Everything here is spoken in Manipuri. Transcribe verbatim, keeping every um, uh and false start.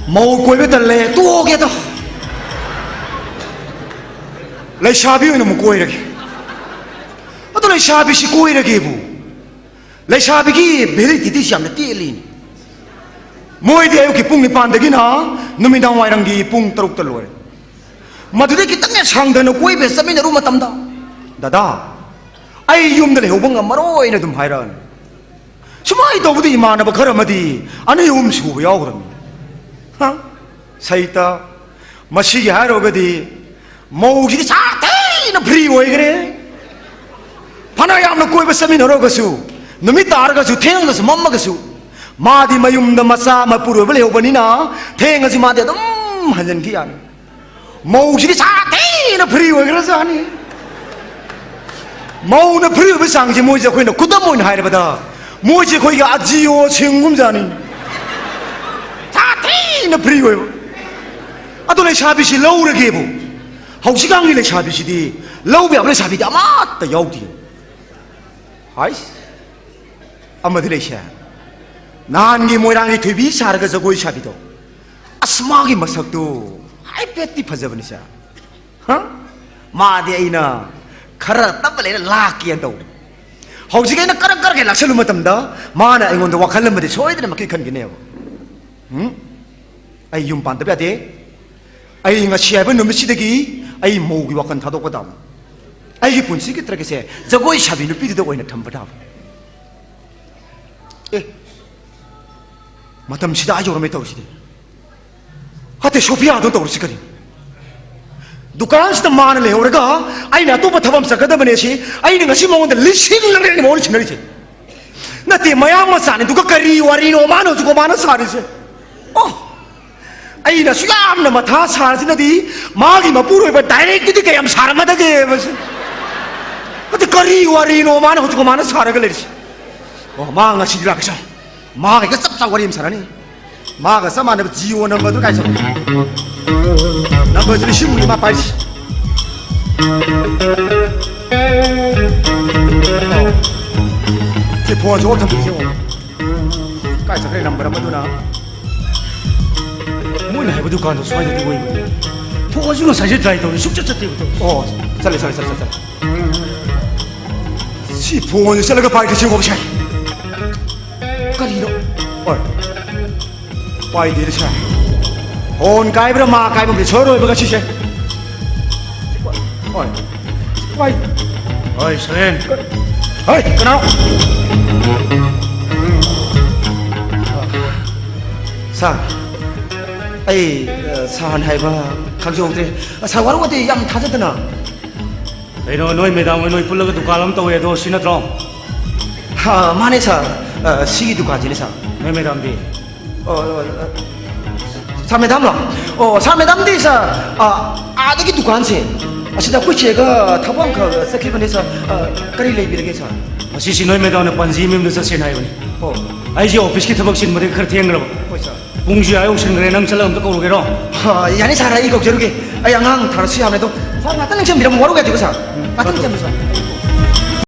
ꯃꯧ ꯀꯣꯏꯕ ꯇꯜꯂꯦ, ꯇꯣꯛꯑꯒꯦꯗ꯫ ꯂꯩꯁꯥꯕꯤ ꯑꯣꯏꯅ ꯑꯃꯨꯛ ꯀꯣꯏꯔꯒꯦ꯫ ꯑꯗꯣ ꯂꯩꯁꯥꯕꯤꯁꯤ ꯀꯣꯏꯔꯒꯦꯕꯨ, ꯂꯩꯁꯥꯕꯤꯒꯤ validity ꯁꯤ ꯌꯥꯝꯅ ꯇꯦꯜꯂꯤꯅꯤ꯫ ꯃꯣꯏꯗꯤ ꯑꯌꯨꯛꯀꯤ ꯄꯨꯡ ꯅꯤꯄꯥꯟꯗꯒꯤꯅ ꯅꯨꯃꯤꯗꯥꯡ ꯋꯥꯏꯔꯝꯒꯤ ꯄꯨꯡ ꯇꯔꯨꯛꯇ ꯂꯣꯏꯔꯦ꯫ ꯃꯗꯨꯗꯩ ꯈꯤꯇꯪ ꯍꯦꯛ ꯁꯥꯡꯗꯅ ꯀꯣꯏꯕ ꯆꯠꯃꯤꯟꯅꯔꯨ ꯃꯇꯝꯗ, "ꯗꯗꯥ, ꯑꯩ ꯌꯨꯝꯗ ꯂꯩꯍꯧꯕ ꯉꯝꯃꯔꯣꯏꯅ" ꯑꯗꯨꯝ ꯍꯥꯏꯔꯛꯑꯅꯤ꯫ ꯁꯨꯃꯥꯏꯅ ꯇꯧꯕꯗ ꯏꯃꯥꯟꯅꯕ ꯈꯔ ꯑꯃꯗꯤ ꯑꯅꯤ ꯑꯍꯨꯝ ꯁꯨꯕ ꯌꯥꯎꯈ꯭ꯔꯕꯅꯤ꯫ ꯍ? ꯁꯩꯇ, ꯃꯁꯤꯒꯤ ꯍꯥꯏꯔꯨꯔꯒꯗꯤ ꯃꯧꯁꯤꯗꯤ ꯁꯥꯊꯤꯅ free ꯑꯣꯏꯈ꯭ꯔꯦ꯫ ꯐꯅ ꯌꯥꯝꯅ ꯀꯣꯏꯕ ꯆꯠꯃꯤꯟꯅꯔꯒꯁꯨ, ꯅꯨꯃꯤꯠ ꯇꯥꯔꯒꯁꯨ, ꯊꯦꯡꯉꯒꯁꯨ, ꯃꯝꯃꯒꯁꯨ, ꯃꯥꯗꯤ ꯃꯌꯨꯝꯗ ꯃꯆꯥ ꯃꯄꯨꯔꯣꯏꯕ ꯂꯩꯍꯧꯕꯅꯤꯅ, ꯊꯦꯡꯉꯁꯨ ꯃꯥꯗꯤ ꯑꯗꯨꯝ ꯍꯟꯖꯤꯟꯈꯤ ꯌꯥꯅꯤ꯫ ꯃꯧꯁꯤꯗꯤ ꯁꯥꯊꯤꯅ free ꯑꯣꯏꯈ꯭ꯔꯖꯥꯠꯅꯤ꯫ ꯃꯧꯅ free ꯑꯣꯏꯕ ꯆꯥꯡꯁꯦ ꯃꯣꯏꯁꯦ ꯑꯩꯈꯣꯏꯅ ꯈꯨꯗꯝ ꯑꯣꯏꯅ ꯍꯥꯏꯔꯕꯗ, ꯃꯣꯏꯁꯦ ꯑꯩꯈꯣꯏꯒꯤ ꯑꯖꯤꯑꯣ ꯁꯤꯝꯒꯨꯝꯖꯥꯠꯅꯤ꯫ ꯁꯥꯊꯤꯅ free ꯑꯣꯏꯕ꯫ ꯑꯗꯣ ꯂꯩꯁꯥꯕꯤꯁꯤ ꯂꯧꯔꯒꯦꯕꯨ, ꯍꯧꯖꯤꯛꯀꯥꯟꯒꯤ ꯂꯩꯁꯥꯕꯤꯁꯤꯗꯤ ꯂꯧꯕ ꯌꯥꯕ ꯂꯩꯁꯥꯕꯤꯗꯤ ꯑꯃꯠꯇ ꯌꯥꯎꯗꯦ꯫ ꯍꯥꯏꯁ, ꯑꯃꯗꯤ ꯂꯩꯁꯦ, ꯅꯍꯥꯟꯒꯤ ꯃꯣꯏꯔꯥꯡꯒꯤ ꯊꯣꯏꯕꯤ ꯁꯥꯔꯒ ꯖꯒꯣꯏ ꯁꯥꯕꯤꯗꯣ, ꯑꯁ, ꯃꯥꯒꯤ ꯃꯁꯛꯇꯨ ꯍꯥꯏꯐꯦꯠꯇꯤ ꯐꯖꯕꯅꯤꯁꯦ꯫ ꯍ? ꯃꯥꯗꯤ ꯑꯩꯅ ꯈꯔ ꯇꯞꯅ ꯂꯩꯔ ꯂꯥꯛꯀꯦꯅ ꯇꯧꯕ꯫ ꯍꯧꯖꯤꯛ ꯑꯩꯅ ꯀꯔꯛ ꯀꯔꯛ ꯍꯦꯛ ꯂꯥꯛꯁꯜꯂꯨ ꯃꯇꯝꯗ, ꯃꯥꯅ ꯑꯩꯉꯣꯟꯗ ꯋꯥꯈꯜ ꯑꯃꯗꯤ ꯁꯣꯏꯗꯅꯃꯛꯀꯤ ꯈꯟꯒꯅꯦꯕ꯫ ꯎꯝ? ꯑꯩ ꯌꯨꯝ ꯄꯥꯟꯗꯕ ꯌꯥꯗꯦ꯫ ꯑꯩ ꯉꯁꯤ ꯍꯥꯏꯕ ꯅꯨꯃꯤꯠꯁꯤꯗꯒꯤ ꯑꯩ ꯃꯧꯒꯤ ꯋꯥꯈꯜ ꯊꯥꯗꯣꯛꯄ ꯇꯥꯕꯅꯤ꯫ ꯑꯩꯒꯤ ꯄꯨꯟꯁꯤꯒꯤ ꯇꯔꯒꯦꯠꯁꯦ ꯖꯒꯣꯏ ꯁꯥꯕꯤ ꯅꯨꯄꯤꯗꯨꯗ ꯑꯣꯏꯅ ꯊꯝꯕ ꯇꯥꯕꯅꯤ꯫ ꯑꯦ, ꯃꯇꯝꯁꯤꯗ ꯑꯥ ꯌꯧꯔꯝꯃꯦ ꯇꯧꯔꯤꯁꯤꯗꯤ꯫ ꯍꯥꯇꯦ, ꯁꯣꯐꯤꯌꯥꯗꯣ ꯇꯧꯔꯤꯁꯤ ꯀꯔꯤꯅꯣ? ꯗꯨꯀꯥꯟꯁꯤꯗ ꯃꯥꯅ ꯂꯩꯍꯧꯔꯒ ꯑꯩꯅ ꯑꯇꯣꯞꯄ ꯊꯕꯛ ꯑꯃ ꯆꯠꯀꯗꯕꯅꯦ ꯁꯤ꯫ ꯑꯩꯅ ꯉꯁꯤ ꯃꯉꯣꯟꯗ ꯂꯤꯁꯤꯡ ꯂꯧꯔꯦ ꯑꯩꯅ ꯃꯉꯣꯟꯗ ꯁꯤꯟꯅꯔꯤꯁꯦ꯫ ꯅꯠꯇꯦ, ꯃꯌꯥꯡ ꯃꯆꯥꯅꯤ꯫ ꯑꯗꯨꯒ ꯀꯔꯤ ꯋꯥꯔꯤꯅꯣ ꯃꯥꯅ ꯍꯧꯖꯤꯛ ꯃꯥꯅ ꯁꯥꯔꯤꯁꯦ? ꯑꯣ, ꯑꯩꯅꯁꯨ ꯌꯥꯝꯅ ꯃꯊꯥ ꯁꯥꯔꯁꯤꯅꯗꯤ ꯃꯥꯒꯤ ꯃꯄꯨꯔꯣꯏꯕ ꯗꯥꯏꯔꯦꯛꯇꯨꯗꯤ ꯀꯌꯥꯝ ꯁꯥꯔꯝꯃꯗꯒꯦ ꯃꯁꯤ? ꯑꯗꯨ ꯀꯔꯤ ꯋꯥꯔꯤꯅꯣ ꯃꯥꯅ ꯍꯧꯖꯤꯛ ꯃꯥꯅ ꯁꯥꯔꯒ ꯂꯩꯔꯤꯁꯦ? ꯑꯣ, ꯃꯥ ꯉꯁꯤꯗꯤ ꯂꯥꯛꯀꯦ ꯁꯥꯏ꯫ ꯃꯥꯒ ꯍꯦꯛꯇ ꯆꯞ ꯆꯥꯕ ꯋꯥꯔꯤ ꯑꯃ ꯁꯥꯔꯅꯤ꯫ ꯃꯥꯒ ꯆꯞ ꯃꯥꯟꯅꯕ ꯖꯤꯑꯣ ꯅꯝꯕꯔꯗꯨ ꯀꯥꯏ ꯆꯠꯈ꯭ꯔꯦ? ꯅꯝꯕꯔꯁꯤ ꯂꯤꯁꯤꯡ ꯃꯨꯛꯅꯤ ꯃꯥ ꯄꯥꯏꯔꯤꯁꯤ꯫ ꯁꯤ ꯐꯣꯟꯁꯤ ꯑꯣꯐ ꯊꯝꯕꯤꯁꯤ ꯌꯦꯡꯉꯣ꯫ ꯀꯥꯏ ꯆꯠꯈ꯭ꯔꯦ ꯅꯝꯕꯔ ꯑꯃꯗꯨꯅ? ꯗꯨꯀꯥꯟꯗꯣ ꯁ꯭ꯋꯥꯏꯗꯗꯤ ꯑꯣꯏꯕꯅꯤ꯫ ꯐꯣꯟꯁꯨ ꯉꯁꯥꯏꯁꯦ ꯇ꯭ꯔꯥꯏ ꯇꯧꯔꯦ, ꯁꯨꯡꯆꯠ ꯆꯠꯇꯦꯕ꯫ ꯑꯣ, ꯆꯠꯂꯦ, ꯆꯠꯂꯦ, ꯆꯠꯂꯦ, ꯆꯠꯂꯦ꯫ ꯁꯤ ꯐꯣꯟꯁꯦ ꯆꯠꯂꯒ ꯄꯥꯏꯒꯦ ꯁꯤ ꯉꯧꯕꯁꯦ꯫ ꯀꯔꯤꯅꯣ? ꯍꯣꯏ꯫ ꯄꯥꯏꯗꯦ ꯁꯥꯔ꯫ ꯐꯣꯟ ꯀꯥꯏꯕ꯭ꯔꯥ ꯃꯥ ꯀꯥꯏꯕ ꯑꯃꯗꯤ ꯁꯣꯏꯔꯣꯏꯕ ꯉꯁꯤꯁꯦ꯫ ꯍꯣꯏ꯫ ꯄꯥꯏ꯫ ꯍꯣꯏ, ꯁꯔꯦꯟ꯫ ꯍꯣꯏ, ꯀꯅꯥꯅꯣ? ꯁꯥꯔ, ꯑꯩ, ꯑ, ꯁꯥꯔꯅ ꯍꯥꯏꯕ ꯈꯪꯖꯍꯧꯗ꯭ꯔꯦ꯫ ꯁꯥꯔ, ꯋꯥꯔꯧ ꯋꯥꯇꯩ ꯌꯥꯝ ꯊꯥꯖꯗꯅ꯫ ꯀꯩꯅꯣ, ꯅꯣꯏ ꯃꯦꯗꯥꯝ ꯍꯣꯏ ꯅꯣꯏ ꯄꯨꯜꯂꯒ ꯗꯨꯀꯥꯟ ꯑꯃ ꯇꯧꯋꯦ ꯑꯗꯣ, ꯁꯤ ꯅꯠꯇ꯭ꯔꯣ? ꯑ, ꯃꯥꯅꯦ ꯁꯥꯔ꯫ ꯑ, ꯁꯤꯒꯤ ꯗꯨꯀꯥꯟꯁꯤꯅꯦ ꯁꯥꯔ꯫ ꯅꯣꯏ ꯃꯦꯗꯥꯝꯗꯤ? ꯑꯣ, ꯑꯣ, ꯑ, ꯁꯥꯔ ꯃꯦꯗꯥꯝꯂꯣ? ꯑꯣ, ꯁꯥꯔ ꯃꯦꯗꯥꯝꯗꯤ ꯁꯥꯔ, ꯑ, ꯑꯥꯗꯒꯤ ꯗꯨꯀꯥꯟꯁꯦ ꯑꯁꯤꯗ ꯑꯩꯈꯣꯏ ꯆꯦꯒ ꯊꯕꯛ ꯑꯃꯈꯛ ꯆꯠꯈꯤꯕꯅꯦ ꯁꯥꯔ꯫ ꯑ, ꯀꯔꯤ ꯂꯩꯕꯤꯔꯒꯦ ꯁꯥꯔ? ꯉꯁꯤꯁꯤ ꯅꯣꯏ ꯃꯦꯗꯥꯝꯅ ꯄꯥꯟꯖꯤ ꯃꯌꯨꯝꯗ ꯆꯠꯁꯦꯅ ꯍꯥꯏꯕꯅꯤ꯫ ꯑꯣ꯫ ꯑꯩꯁꯦ ꯑꯣꯐꯤꯁꯀꯤ ꯊꯕꯛ ꯆꯤꯟꯕꯗꯒꯤ ꯈꯔ ꯊꯦꯡꯈ꯭ꯔꯕ꯫ ꯍꯣꯏ ꯁꯥꯔ꯫ ꯄꯨꯡꯁꯨ ꯑꯥ ꯌꯧꯁꯤꯟꯈ꯭ꯔꯦ, ꯅꯪ ꯆꯠꯂꯒ ꯑꯝꯇ ꯀꯧꯔꯨꯒꯦꯔꯣ? ꯑ, ꯌꯥꯅꯤ ꯁꯥꯔ, ꯑꯩ ꯀꯧꯖꯔꯨꯒꯦ꯫ ꯑꯩ ꯑꯉꯥꯡ ꯊꯥꯔꯁꯨ ꯌꯥꯕꯅꯦ ꯑꯗꯣ꯫ ꯁꯥꯔ, ꯉꯥꯛꯇ ꯅꯤꯡꯁꯤꯡꯕꯤꯔꯝꯃꯣ, ꯋꯥꯔꯧ ꯌꯥꯗꯦꯀꯣ ꯁꯥꯔ? ꯉꯥꯛꯇ ꯅꯤꯡꯁꯤꯡꯕꯤꯔꯝꯃꯣ ꯁꯥꯔ꯫